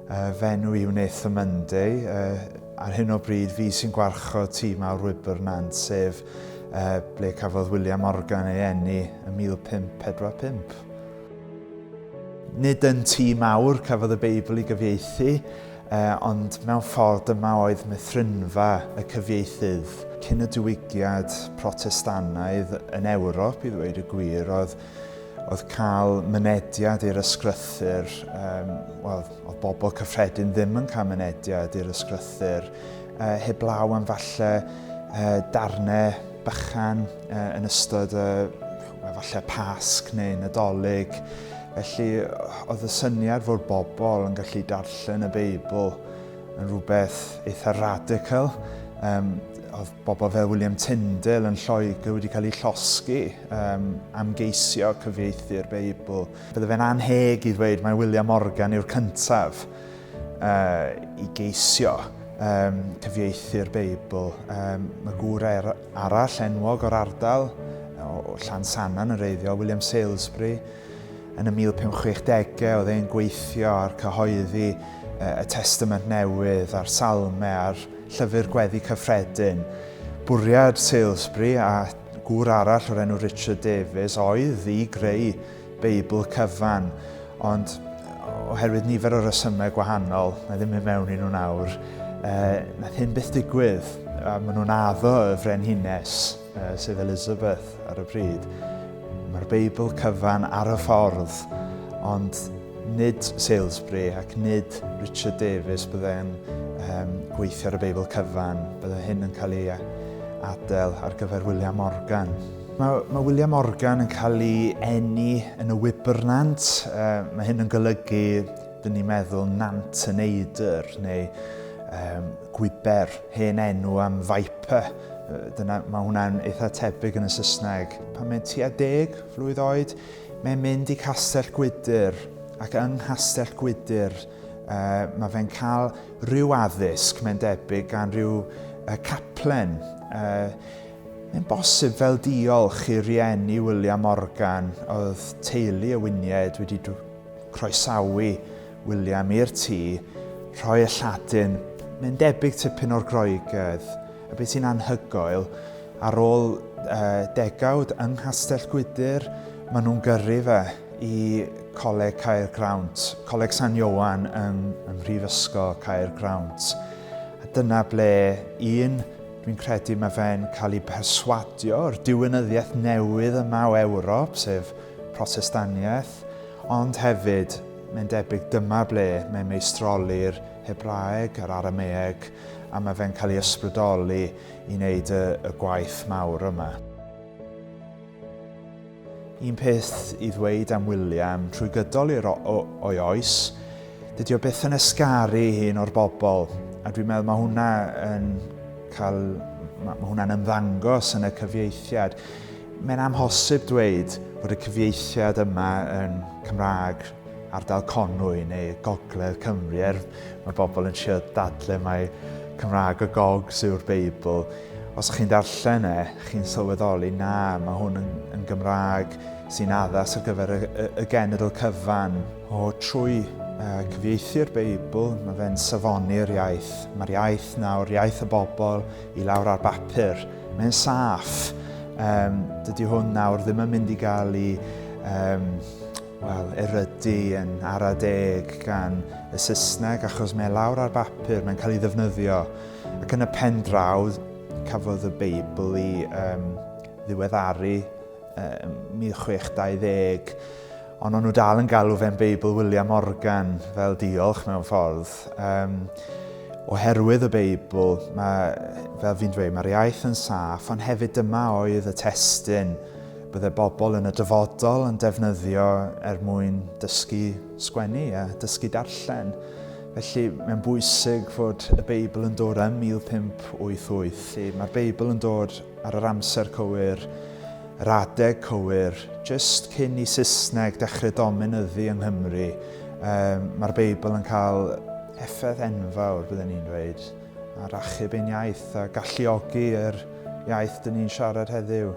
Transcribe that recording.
Fy enw i yw Nathan Munday. Ar hyn o bryd fi sy'n gwarchod tŷ mawr Wybernant, sef ble cafodd William Morgan ei eni ym 1545. Nid yn tŷ mawr cafodd y Beibl ei gyfieithu, ond mewn ffordd dyma oedd meithrinfa y cyfieithydd. Cyn y diwygiad Protestannaidd yn Ewrop, i ddweud y gwir, oedd oedd cael mynediad i'r ysgrythyr, um, wel, oedd bobl cyffredin ddim yn cael mynediad i'r ysgrythyr, uh, heblaw am falle uh, darnau bychan uh, yn ystod uh, falle Pasg neu Nadolig. Felly oedd y syniad fod bobl yn gallu darllen y Beibl yn rhywbeth eitha radical. Um, oedd bobl fel William Tyndale yn Lloegr wedi cael eu llosgi um, am geisio cyfieithu'r Beibl. Bydde fe'n anheg i ddweud mai William Morgan yw'r cyntaf uh, i geisio um, cyfieithu'r Beibl. Um, mae gŵr er, arall enwog o'r ardal, o Llansannan yn reiddiol, William Salesbury, yn y 1560au oedd e'n gweithio ar cyhoeddi y Testament Newydd a'r Salmau a'r Llyfr Gweddi Cyffredin. Bwriad Salesbury a gŵr arall o'r enw Richard Davies oedd i greu Beibl cyfan, ond oherwydd nifer o resymau gwahanol, na ddim mynd mewn i nhw nawr, eh, nath hyn byth digwydd. A maen nhw'n addo y frenhines, eh, sef Elizabeth ar y pryd. Mae'r Beibl cyfan ar y ffordd, ond nid Salesbury ac nid Richard Davies byddai'n um, gweithio ar y Beibl cyfan. Byddai hyn yn cael ei adael ar gyfer William Morgan. Mae, mae William Morgan yn cael ei eni yn y Wybernant. Uh, mae hyn yn golygu, dyn ni'n meddwl, nant yn eidr neu um, gwiber, hen enw am viper. Dyna, mae hwnna'n eitha tebyg yn y Saesneg. Pan mae'n tua 10 flwydd oed, Mae'n mynd i Castell Gwydyr, ac yng Nghastell Gwydyr uh, mae fe'n cael rhyw addysg, mae'n debyg, gan rhyw uh, caplen. Uh, mae'n bosib fel diolch i rieni William Morgan, oedd teulu y Winiaid wedi croesawu William i'r tŷ, rhoi y Lladin, mae'n debyg tipyn o'r Groegaidd, a beth sy'n anhygoel, ar ôl uh, degawd yng Nghastell Gwydyr, maen nhw'n gyrru fe i Coleg Caergrawnt, Coleg San Ioan yng, ym Mhrifysgol Caergrawnt. A dyna ble un, dwi'n credu mae fe'n cael ei perswadio o'r diwinyddiaeth newydd yma o Ewrop, sef Protestaniaeth, Ond hefyd, mae'n debyg dyma ble mae'n meistroli'r Hebraeg a'r Arameeg a mae fe'n cael ei ysbrydoli i wneud y, y gwaith mawr yma. Un peth i ddweud am William trwy gydol i'r o'i oes, dydy o byth yn ysgaru ei hun o'r bobl, a dwi'n meddwl mae hwnna yn cael, mae hwnna'n ymddangos yn y cyfieithiad. Mae'n amhosib dweud fod y cyfieithiad yma yn Cymraeg ardal Conwy neu Gogledd Cymru, er mae bobl yn trio dadle mai Cymraeg y Gogs yw'r Beibl. Os chi'n darllen e, chi'n sylweddoli na, mae hwn yn, yn Gymraeg sy'n addas ar gyfer y, y, y genedl cyfan. O, trwy uh, cyfieithu'r Beibl, mae fe'n safoni'r iaith. Mae'r iaith nawr, iaith y bobl, i lawr ar bapur. Mae'n saff. Um, dydy hwn nawr ddim yn mynd i gael ei um, well, erydu yn ara deg gan y Saesneg achos mae e lawr ar bapur, mae'n cael ei ddefnyddio. Ac yn y pen draw, cafodd y Beibl ei um, ddiweddaru um, 1620, ond o'n nhw dal yn galw fe'n Beibl William Morgan fel diolch mewn ffordd. Um, oherwydd y Beibl, mae, fel fi'n dweud, mae'r iaith yn saff, ond hefyd dyma oedd y testun bydde bobl yn y dyfodol yn defnyddio er mwyn dysgu sgwennu a dysgu darllen. Felly mae'n bwysig fod y Beibl yn dod ym 1588. Felly mae'r Beibl yn dod ar yr amser cywir, yr adeg cywir, jyst cyn i Saesneg dechrau dominyddu yng Nghymru. Um, Mae'r Beibl yn cael effaith enfawr, byddwn ni'n dweud, ar achub ein iaith a galluogi yr iaith dyn ni'n siarad heddiw.